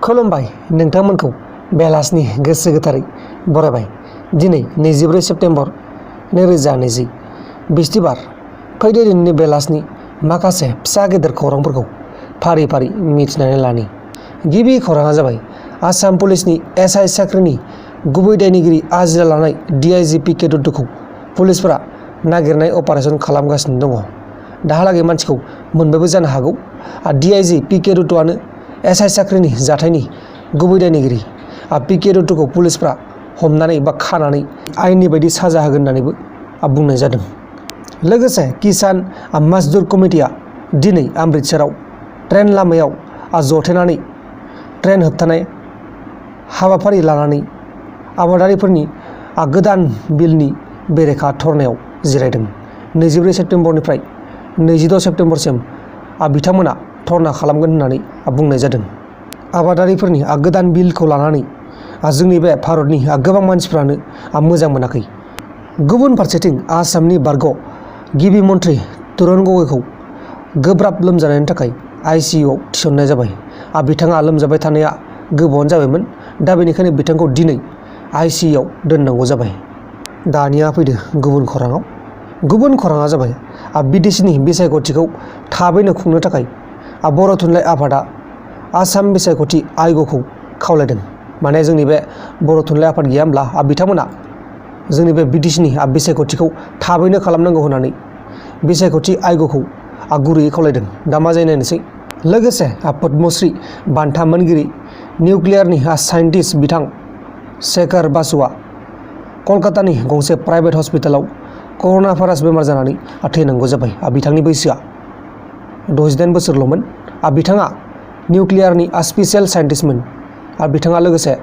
खुलुमबाय नोंथांमोनखौ बेलासिनि गोसो गोथारै बरायबाय। दिनै 24 सेप्तेम्बर 2020 बिस्थिबार। फैदो दिनैनि बेलासिनि माखासे फिसा गेदेर खौरांफोरखौ फारि फारि मिथिनानै लानि। गिबि खौराङा जाबाय आसाम पुलिसनि एसआइ साख्रिनि गुबै दायनिगिरि आजिरा लानाय डिआइजि पिके दुत्तुखौ पुलिसफोरा नागिरनाय अपारेसन खालामगासिनो दङ। दाहालागै मानसिखौ मोनबायबो जानो हागौ। डिआइजि पिके दुत्तुआनो एसआइ साख्रिनि जाथायनि गुबै दायनिगिरि। पिके दुत्तुखौ पुलिसफ्रा हमनानै बा खानानै आयेननि बायदि साजा होगोन होननानैबो बुंनाय जादों। लोगोसे किसान मजदुर कमिटिया दिनै अमृतसराव ट्रेन लामायाव जथेनानै ट्रेन होबथानाय हाबाफारि लानानै आबादारिफोरनि गोदान बिलनि बेरेखा धरनायाव जिरायदों। 24 सेप्तेम्बरनिफ्राय 26 सेप्तेम्बरसिम बिथांमोना धरना खालामगोन होननानै बुंनाय जादों। आबादारिफोरनि गोदान बिलखौ लानानै जोंनि बे भारतनि गोबां मानसिफ्रानो मोजां मोनाखै। गुबुन फारसेथिं आसामनि बारग' गिबि मन्थ्रि तुरुन गगैखौ गोब्राब लोमजानायनि थाखाय आइसिइउआव थिसननाय जाबाय। बिथाङा लोमजाबाय थानाया गोबावानो जाबायमोन। दा बेनिखायनो बिथांखौ दिनै आइसिइउआव दोननांगौ जाबाय। दानिया फैदो गुबुन खौराङाव। गुबुन खौराङा जाबाय बिटिसिनि बिसायख'थिखौ थाबैनो खुंनो थाखाय बर' थुनलाइ आफादा आसाम बिसायख'थि आय'गखौ खावलायदों। माने जोंनि बे बर' थुनलाइ आफाद गैया होमब्ला बिथांमोना जोंनि बे बिटिसिनि बिसायख'थिखौ थाबैनो खालामनांगौ होननानै बिसायख'थि आय'गखौ गुरैयै खावलायदों। दा मा जायो नायनोसै। लोगोसे पद्मश्री बान्था मोनगिरि निउक्लियारनि साइन्टिस्ट बिथां शेखर बासुआ कलकातानि गंसे प्राइभेट हस्पिटालाव कर'ना भाइरास बेमार जानानै थैनांगौ जाबाय। बिथांनि बैसोआ 68 बोसोरल'मोन। बिथाङा निउक्लियारनि स्पेसियेल साइन्टिस्टमोन। बिथाङा लोगोसे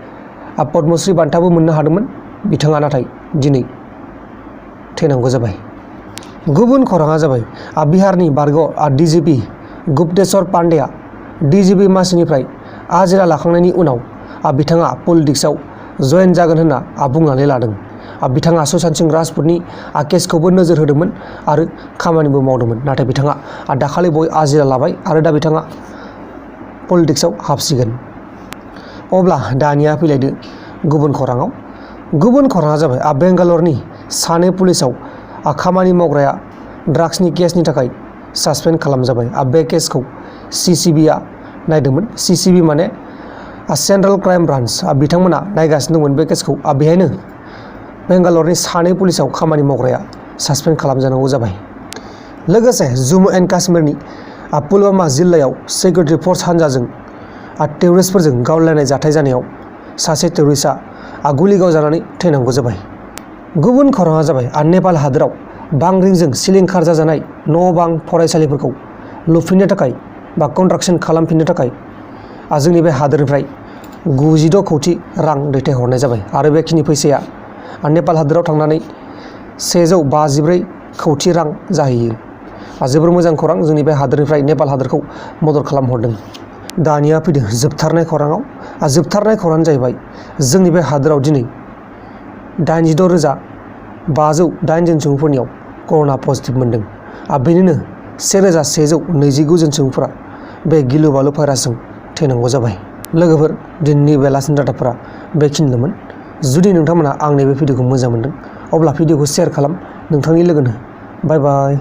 पद्मश्री बान्थाबो मोननो हादोंमोन। बिथाङा नाथाय दिनै थैनांगौ जाबाय। गुबुन खौराङा जाबाय बिहारनि बारग' डिजिपि गुप्तेश्वर पान्डेआ डिजिपि मासिनिफ्राय आजिरा लाखांनायनि उनाव बिथाङा पलिटिक्सआव जयेन जागोन होनना बुंनानै लादों। बिथाङा सुशांत सिंह राजपुतनि केसखौबो नोजोर होदोंमोन आरो खामानिबो मावदोंमोन। नाथाय बिथाङा दाखालि बावै आजिरा लाबाय आरो दा बिथाङा पलिटिक्सआव हाबसिगोन। अब्ला दानिया फैलायदो गुबुन खौराङाव। गुबुन खौराङा जाबाय बेंगालरनि सानै पुलिसाव खामानि मावग्राया ड्राग्सनि केसनि थाखाय सासपेन्ड खालामजाबाय। बे केसखौ सिसिबिआ नायदोंमोन। सिसिबि माने सेन्ट्रेल क्राइम ब्रान्च। बिथांमोना नायगासिनो दंमोन बे केसखौ। बेहायनो बेंगालरनि सानै पुलिसाव खामानि मावग्राया सासपेन्ड खालामजानांगौ जाबाय। लोगोसे जम्मु एन्ड काश्मीरनि पुलवामा जिल्लायाव सिकिउरिटि फर्स हान्जाजों टेररिस्टफोरजों गावलायनाय जाथाय जानायाव सासे टेररिस्टआ गुलि गावजानानै थैनांगौ जाबाय। गुबुन खौराङा जाबाय नेपाल हादोराव बांग्रिंजों सिलिंखार जाजानाय न' बां फरायसालिफोरखौ लुफिननो थाखाय बा कन्स्ट्राक्सन खालामफिननो थाखाय जोंनि बे हादोरनिफ्राय 96 कौटि रां दैथायहरनाय जाबाय। आरो बेखिनि फैसाया नेपाल हादोराव थांनानै 154 कौटि रां जाहैयो। जोबोर मोजां खौरां। जोंनि बे हादोरनिफ्राय नेपाल हादोरखौ मदद खालामहरदों। दानिया फैदो जोबथारनाय खौराङाव। जोबथारनाय खौराङानो जाहैबाय जोंनि बे हादोराव दिनै 86,508 जन सुबुंफोरनियाव कर'ना पजिटिभ मोनदों। बेनिनो 1,129 जन सुबुंफोरा बे गिलु बालु भाइरासजों थैनांगौ जाबाय। लोगोफोर, दिनैनि बेलासिनि रादाबफोरा बेखिनिल'मोन। जुदि नोंथांमोना आंनि बे भिडिअखौ मोजां मोनदों अब्ला भिडिअखौ शेयार खालाम नोंथांनि लोगोनो। बाय बाय।